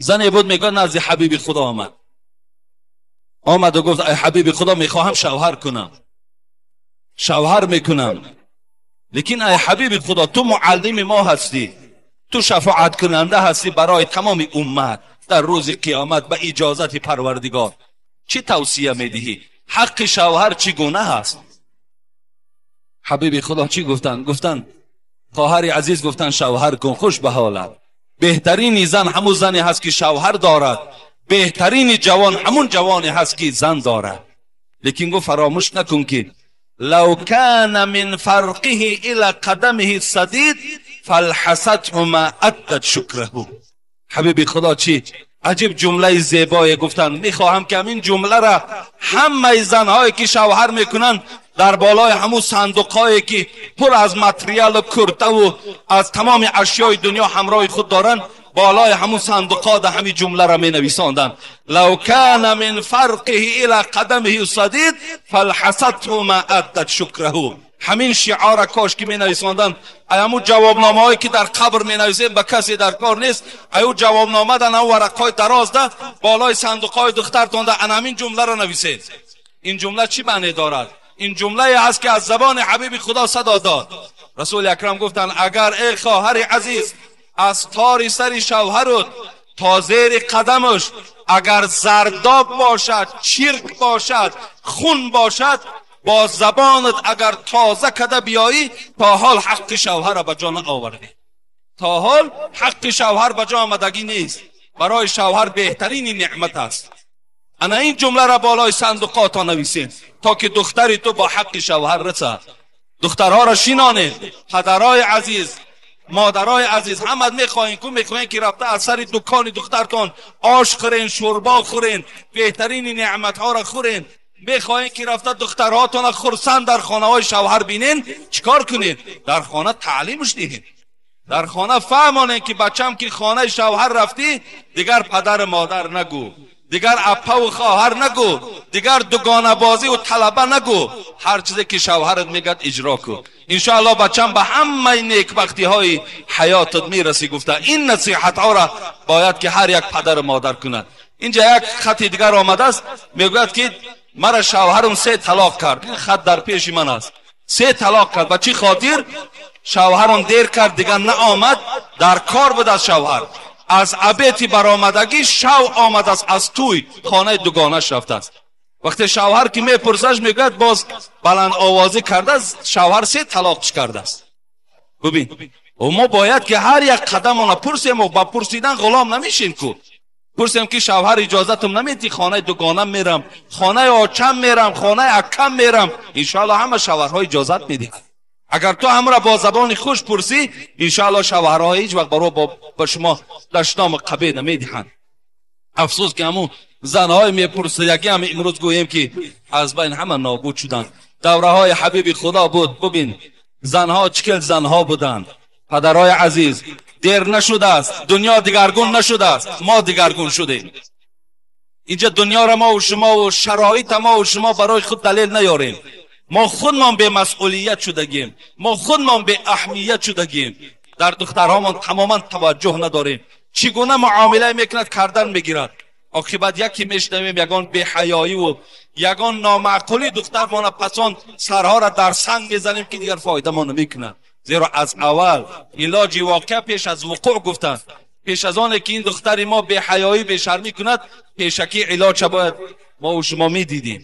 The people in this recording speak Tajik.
Зане буд, мегӯяд, назди ҳабиби Худо омад. Омаду гуфт: ай ҳабиби Худо, мехоҳам шавҳар кунам, шавҳар мекунам, лекин ай ҳабиби Худо, ту муаллими мо ҳастӣ, ту шафоаткунанда ҳастӣ барои тамоми уммат дар рӯзи қиёмат ба иҷозати Парвардигор. Чӣ тавсия медиҳӣ? Ҳаққи шавҳар чӣ гуна ҳаст? Ҳабиби Худо чӣ гуфтанд? Гуфтанд: хоҳари азиз, гуфтанд, шавҳар кун, хуш ба ҳолат. Беҳтарини зан ҳамун зане ҳаст, ки шавҳар дорад. Беҳтарини ҷавон ҳамун ҷавоне ҳаст, ки зан дорад. Лекин гуфт: фаромӯш накун, ки лав кана мин фарқиҳи ила қадамиҳи садид фалҳасатҳу ма аддат шукраҳу. Ҳабиби Худо чӣ аҷиб ҷумлаи зебое гуфтанд. Мехоҳам, ки ҳамин ҷумлара ҳамаи занҳое, ки шавҳар мекунанд, дар болои ҳамун сандуқҳое, ки пур аз материалу куртаву аз тамоми ашёи дунё ҳамроҳи худ доранд, болои ҳамун сандуқҳо да ҳамин ҷумларо менависонданд: лав кана мин фарқиҳи ила қадамиҳи садид фалҳасатҳу ма аддат шукраҳу. Ҳамин шиора кош ки менависонданд. Ай ҳамун ҷавобномаҳое, ки дар қабр менависем, ба касе дар кор нест. Аю ҷавобнома дан ҳамун варақҳои дарозда болои сандуқҳои духтартонда ана ҳамин ҷумларо нависед. Ин ҷумла чӣ маъне дорад? Ин ҷумлае ҳаст, ки аз забони ҳабиби Худо садо дод. Расули акрам гуфтанд: агар, эй хоҳари азиз, аз тори сари шавҳарут то зери қадамаш агар зардоб бошад, чирк бошад, хун бошад, бо забонат агар тоза када биёӣ, то ҳол ҳаққи шавҳара ба ҷо наовардӣ. То ҳол ҳаққи шавҳар ба ҷо омадагӣ нест. Барои шавҳар беҳтарини неъмат аст. Ана ин ҷумларо болои сандуқото нависед, то ки духтари ту бо ҳаққи шавҳар расад. Духтарҳоро шинонед. Падарои азиз, модарои азиз, ҳамат мехоҳем ку, мехоҳем, ки рафта аз сари дукони духтартон ош хӯрен, шӯрбо хӯрен, беҳтарини неъматҳоро хӯрен. Мехоҳем, ки рафта духтарҳотона хурсанд дар хонаҳои шавҳар бинен. Чӣ кор кунед? Дар хона таълимш диҳед, дар хона фаҳмонед, ки бачам, ки хонаи шавҳар рафтӣ, дигар падару модар нагӯ, дигар аппаву хоҳар нагӯ, дигар дугонабозиву талаба нагӯ. Ҳар чизе ки шавҳарат мегӯяд, иҷро кун. Иншоалло, бачам, ба ҳамаи некбахтиҳои ҳаётат мерасӣ, гуфта. Ин насиҳатҳоро бояд, ки ҳар як падару модар кунад. Инҷа як хати дигар омадааст, мегӯяд, ки мара шавҳарам се талоқ кард. Ин хат дар пеши ман аст. Се талоқ кард. Ба чӣ хотир? Шавҳарам дер кард, дигар наомад, дар кор буд. Аз шавҳар аз абети баромадагӣ шав омадааст, аз тӯй хонаи дугонаш рафтааст. Вақте шавҳар ки мепурсаш, мегӯяд, боз баландовозӣ кардааст. Шавҳар се талоқш кардааст. Бубин, мо бояд, ки ҳар як қадамона пурсему ба пурсидан ғулом намешем ку. Пурсем, ки шавҳар, иҷозатам намедиҳӣ, хонаи дугонам мерам, хонаи очам мерам, хонаи аккам мерам? Иншоалло, ҳама шавҳарҳо иҷозат медиҳад. Агар ту ҳамра бо забони хуш пурсӣ, иншоалло, шавҳарҳо ҳеҷ вақт баро ба шумо дашному қабеҳ намедиҳанд. Афсӯс, ки ҳамун занҳои мепурсидагӣ ҳам имрӯз гӯем, ки аз байн ҳама нобуд шуданд. Давраҳои ҳабиби Худо буд, бубин, занҳо чӣ хел занҳо буданд. Падарҳои азиз, дер нашудааст, дунё дигаргун нашудааст, мо дигаргун шудем. Инҷа дунёро мову шумову шароита мову шумо барои худ далел наёрем. Мо худмон бемасъулият шудагем, мо худмон беаҳамият шудагем, дар духтарҳомон тамоман таваҷҷӯҳ надорем. Чӣ гуна муомила мекунад, кардан мегирад. Оқибат яке мешунавем, ягон беҳаёиву ягон номаъқулӣ духтармона, пасон сарҳоро дар санг мезанем, ки дигар фоидамо намекунад. Зеро аз аввал илоҷи воқеа пеш аз вуқӯъ гуфтанд. Пеш аз оне ки ин духтари мо беҳаёӣ, бешармӣ кунад, пешакӣ илоҷа бояд мову шумо медидем.